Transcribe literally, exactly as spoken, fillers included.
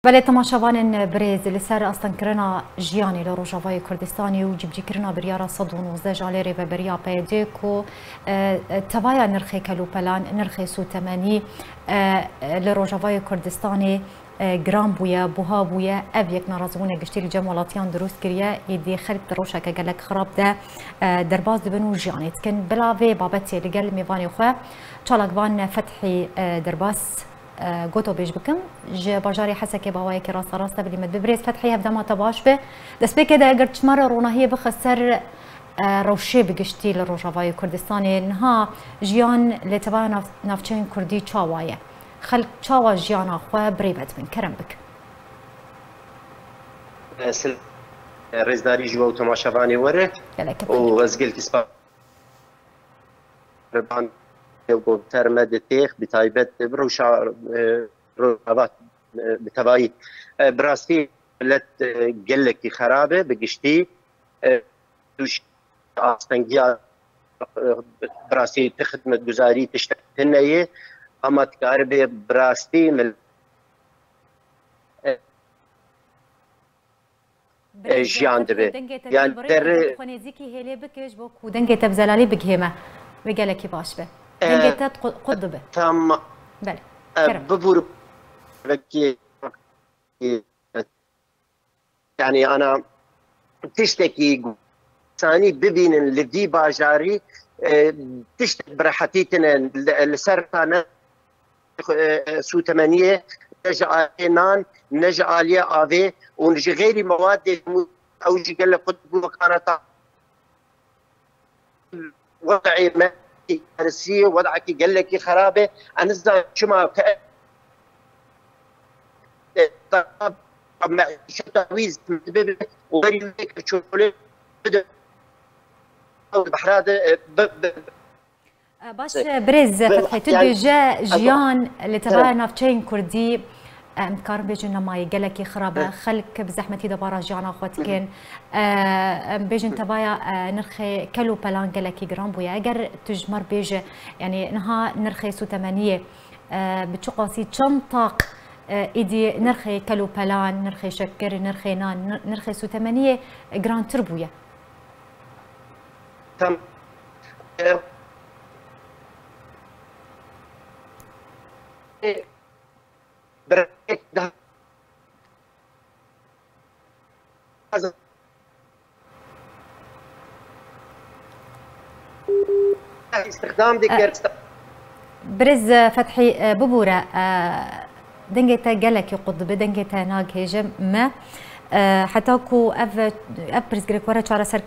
Belê temaşevanên birêz, li ser astengkirina jiyanê li Rojavayê Kurdistanê û cîbicîkirina biryara sed û nozdeh ji alê Rêveberiya P Y D ku, e, e, tevaya nirxê kelûpelan, nirxê sûtemenî, e, e, li Rojavayê Kurdistanê, e, giran bûye, buha bûye, ev yek narazîbûna giştî li cem welatiyan dirûst kiriye, êdî xelk di rewşeke gelek xirab de, e, derbas dibin û jiyanê dikin. Bila vê babetê li gel mêvanê xwe, çalakvan Fethî, e, Derbas, e, gotobêj bikim. Ji bajarê Hesekê bi awayekî rasterast te bilî me dibe. Birêz Fethî, hevdema te baş be. Destpêkê de eger çima re ronahiyê bixe ser, e, rewşê bi giştî li Rojavayê Kurdistanê, niha jiyan li tevaya nav-, navçeyên Kurdî çawa ye? Xelk çawa jiyana xwe bi rê ve dibin? Kerem bike. Sil-, Rêzdarî ji we û temaşevanê were. Gelek û ez gelkî spas. Qurban û goter me di têx, bi taybet bi rewşa, e, rojava, e, bi tevayî. E, bi rastî milet, e, gelekî xerab e, bi giştî, e, tûş astengiya, e, bi rastî ti xidmetguzarî tiştek tune ye, ama dikaribe bi rastî mil-, e, Birêz e, jiyan Fethî, dibe. Dengê te Yan tê birêve, der- dengê xwe nêzîkî hêlê bike ji bo ku dengê te bi zelalî bigihê me. Wê gelekî baş be. E, Dengê te qu-, qut dibe. Tamam. Belê. E, Kerem. Bibûr belkî, e, yani ana tiştekî sanî bibînin li vî bajarî, e, tiştek bi rehetî tine li, li ser tane, e, e, sûtemeniyê, ne ji aliyê nan, ne ji aliyê avê û ji xeyrî mewadê hemû ew jî gelek xwe dibû wekana ta-, wed'ê me karisî, wed'ekî gelekî xerab e. Ez nizanim çima ke, e, ta-, meîşeta wî zêde bibe û berî wê ke çolê bide. Behra de, e, bi, bi, Baş, birêz Fethî, tu dibêje jiyan li tevaya navçeyên Kurdî, em dikarin bêjin nemayê gelekî xirab e, xelk bi zehmetî de bara jiyana xwe dikin. Em bêjin tevaya, e, nirxê kel û pelan gelekî giran bûye. Eger tu ji me re bêje, yanî niha nirxê sûtemeniyê, e, bi çi qasî çend taq, e, êdî nirxê kel û pelan, nirxê şekir, nirxê nan, nir-, nirxê sûtemeniyê girantir bûye? Tam. Îstixdam dikir. Birêz Fethî, e, bibûre, e, dengê te gelekî qut dibe, dengê te nagihêje me. E, heta ku ev, ev pirsgirêk were çareserkirin.